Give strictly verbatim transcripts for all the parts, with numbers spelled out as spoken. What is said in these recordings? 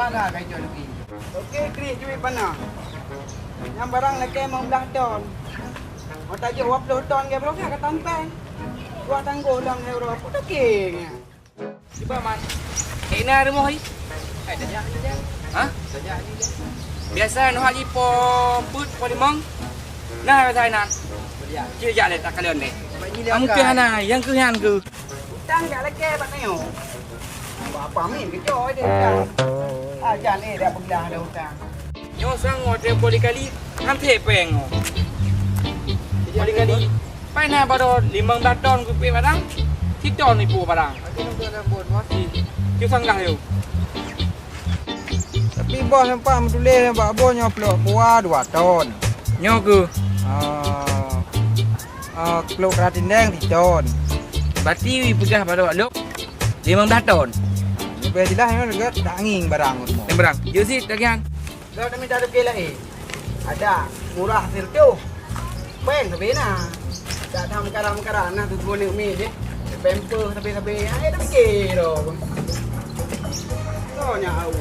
Ka, ka ijok lagi. Oke, krik juit bana. Nyang barang lakèe limong blah ton. Mau tajok dua ploh ton ke, bro, ka tampeng. Dua tanggong dalam euro. Apa tak keng? Cuba, Man. Eh, na rumoh ni? Eh, tajak ni, tajak. Hah? Tajak ni, tajak. Biasa noh haji po peuet, po limong. Nah, biasa na. Tajak. Cik jak le, tak kalian ni. Mungkin hana, yang ke, yang ke. Utang jak lagèe bak nyoe. Apa amin keucoe deh utang. Ajan eh dak peugah dah utang. Nyoe sang watèe boh likali, han thèe péng nyoe. Boh likali, pai na baroe limong blah ton kupiek barang, siton ibu barang. Cu sanggah yo. Tapi boh sempat meutuléh bak boh nyoe plôk kuah dua ton. Nyoe keuh. Ah, ah, plôk keuratindeng siton. Berarti peugah bak lôn limong blah ton. Leubeh jeulaih nyoe lagèe tak ngieng barang nyoe. Barang. Jeuet sit lagèe nyan. Lôn mita leubeh laén. Ada murah sireutoh. Péng sabe na. Tak ada meukarah-meukarah na tujuh aneuk mi deh. Pempeuh sabe-sabe. Ai dah mikir tu. Sonya au.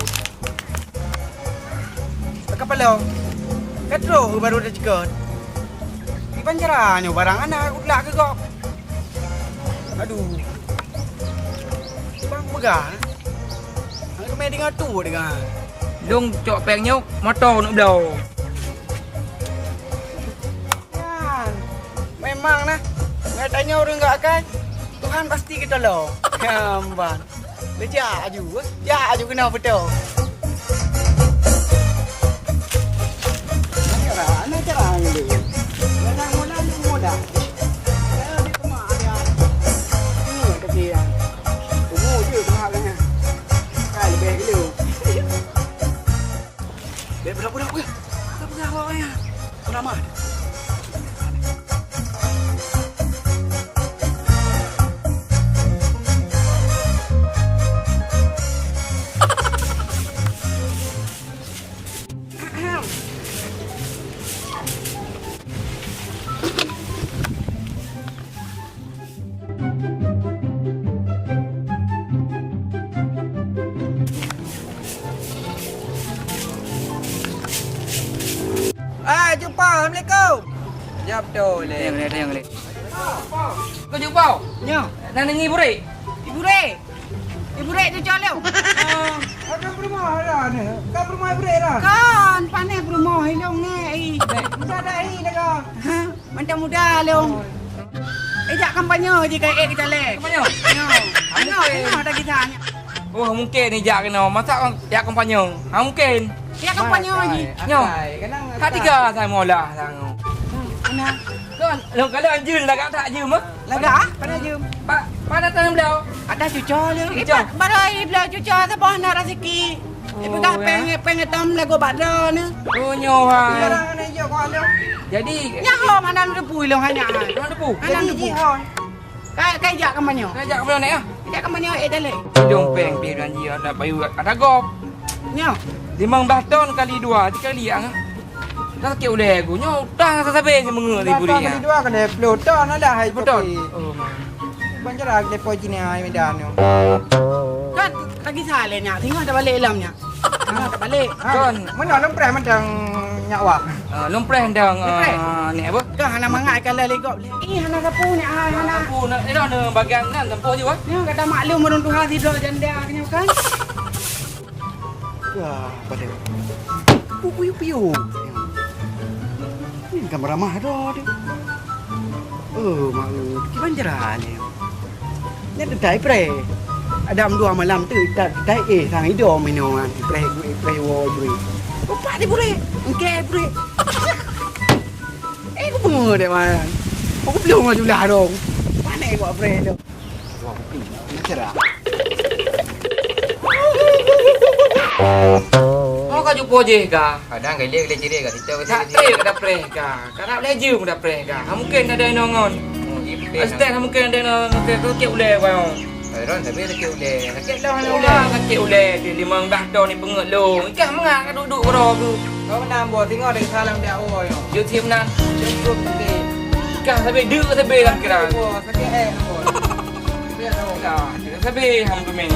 Kapalo. Ka trôk baru tacikot. Di pancara nyoe barang anak utlak keu gob. Aduh. Bang peugah. Hang keume deungoe tu deungoe. Dong cok péng nyoe moto neuk bloe. Nyan. Memang nah. Ngai tanyoe ureueng gak akai. Tuhan pasti geutolong. Gamban. Lé jak aju, eh. Jak aju keunoe beutôi. Ayo lah, aneuk carang dulu. Kadang mula ni muda. Saya di rumah ada. Ini kaki yang. Umur je tu hak kan. Kan lebih dulu. Bèk budak-budak ke? Budak-budak awak ya. Ramah. Ah, jumpa. Assalamualaikum. Jawab betul, leh. Tengok, tengok, tengok, leh. Kau jumpa? Nyo. Nak nengi burik? Ibu Rek. Ibu Rek tu calon. Ah, ada rumah lah ni. Kan rumah Ibu Rek lah. Kan, panas rumah, ilong ngai. Musa dah hi dah. Ha? Mantap muda lom. Eh, jak kampanye je ka eh kita leh. Kampanye? Nyo. Tengok, tengok dah kita. Oh, mungkin ni jak kena. Masa jak kampanye? Ha, mungkin. Jak kampanye je. Nyo. Hak tiga saya mula sangu. Kena. Kan, lo kalau anjun lagak tak je mah. Lagak ah? Pada je. Pak, pada tanam beliau. Ada cucu dia. Cucu. Baru beliau cucu sebab nak rezeki. Oh, ipeugah ya. Péng, péng hitam lagu bak droeneuh. Oh, nyoe hai. Tapi orang ni je kau ada. Jadi, nyan ho mana debu ilong hanya hai. Mana debu? Mana debu? Jadi, ji ho. Kai, kai jak kampanye. Kai jak kampanye, ya? Jak kampanye, eh, dalek. Idong péng pi janji ada bayu ada gop. Nyo. Limong blah ton kali dua, dikali ya. Dah sakit uleh aku. Nyoe utang sasabe si mengeuk di buri nya. Dua kali dua kena sepuluh ton ada hai sepuluh ton. Oh, man. Ban cara depo cina hai Medan nyoe. Kan lagi salah nyak. Tengok dah balik lam nyak. Tengok dah balik. Ha, kon. Mana lom preh mantang nyak wah? Ah, lom preh ndang, ah, ni apa? Kan hana mangat ikan lali gop. Ih, hana sapu nyak hai, hana. Sapu nak, eh, dah, bagian nan tempoh je, wah. Nyoe kata maklum ureueng tuha sidroe janda nyoe kan. Wah, pada. Piu, piu, piu. Ini bukan beramah dah tu. Oh, mak, kiban jera ni. Ni tu tai pre. Ada dua malam tu, tai, tai, eh, sang idom minum kan. Pre, pre, wo, pre. Lupa di pre. Engke pre. Eh, aku pengen dek man. Aku belum maju lah dong. Panik buat pre tu. Wah, kopi. Macam dah. Oh, ka jumpa je ka. Kadang gele-gele ciri kat situ. Tak treh ka dah preh ka. Karena boleh je ka dah preh ka. Ha, mungkin ada inong ngon. Oh, iya, betul. Asisten, ha, mungkin ada inong ngon. Okey, okey, boleh, bang. Ron, tapi sakit uleh. Sakit dah, uleh. Sakit uleh. Di limong dah tahun ni pengut lu. Ikan mengak ka duduk bro tu. Kau menang, bos. Tengok dari salam dia, oh, yo. Jom siap menang. Cukup sakit. Ikan sampai dek sampai lah kira. Bos, sakit, eh, bos. Biar tahu. Dah, sampai hang tu main.